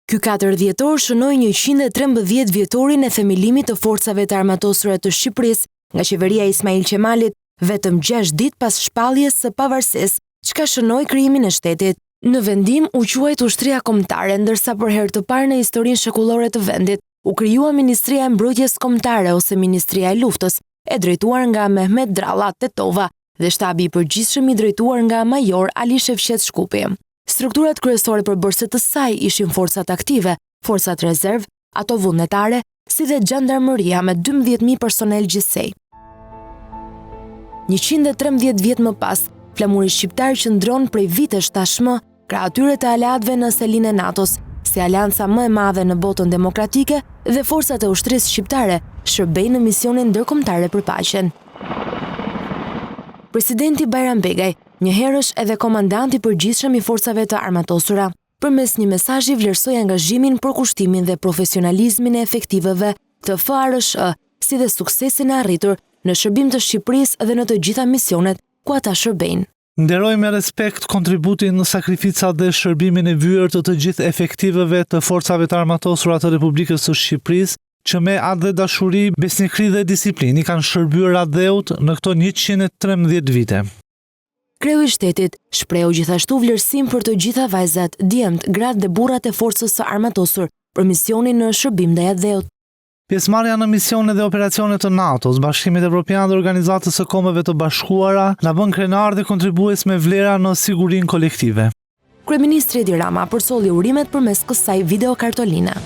Ky 4 dhjetor shënoi 113 vjetorin e themelimit të Forcave të Armatosura të Shqipërisë nga qeveria e Ismail Qemalit, vetëm 6 ditë pas shpalljes së pavarësisë, çka shënoi krijimin e shtetit. Në vendim u quajt Ushtria Kombëtare, ndërsa për herë të parë në historinë shekullore të vendit, u krijua Ministria e Mbrojtjes Kombëtare ose Ministria e Luftës, e drejtuar nga Mehmet Dralla Tetova dhe Shtabi i Përgjithshëm i drejtuar nga Major Ali Shefqet Shkupi. Strukturat kryesore përbërëse të saj ishin forcat aktive, forcat rezervë, ato vullnetare, si dhe xhandarmëria me 12.000 personel gjithsej. 113 vjet më pas, flamuri shqiptar qëndron prej vitesh tashmë krah atyre të aleatëve në selinë e NATO-s, si aleanca më e madhe në botën demokratike dhe forcat e ushtrisë shqiptare shërbejnë në misione ndërkombëtare për paqen. Presidenti Bajram Begaj njëherësh edhe komandant i përgjithshëm i Forcave të Armatosura. Përmes një mesazhi vlerësoi angazhimin, përkushtimin dhe profesionalizmin e efektivëve të FARSH, si dhe suksesin e arritur në shërbim të Shqipërisë dhe në të gjitha misionet ku ata shërbejnë. Nderoj me respekt kontributin, sakrificat dhe shërbimin e vyer të të gjithë efektivëve të Forcave të Armatosura të Republikës së Shqipërisë, që me atdhedashuri, besnikëri dhe disiplinë i kanë shërbyer atdheut në këto 113 vite. Kreu i shtetit shprehu gjithashtu vlerësim për të gjitha vajzat, djemtë, gratë dhe burrat e Forcës së Armatosur për misionin në shërbim ndaj atdheut. Pjesëmarrja në misione dhe operacione të NATO-s, Bashkimit Evropian dhe Organizatës së Kombeve të Bashkuara na bën krenarë dhe kontribues me vlera në sigurinë kolektive. Kryeministri Edi Rama përcolli urimet përmes kësaj videokartoline.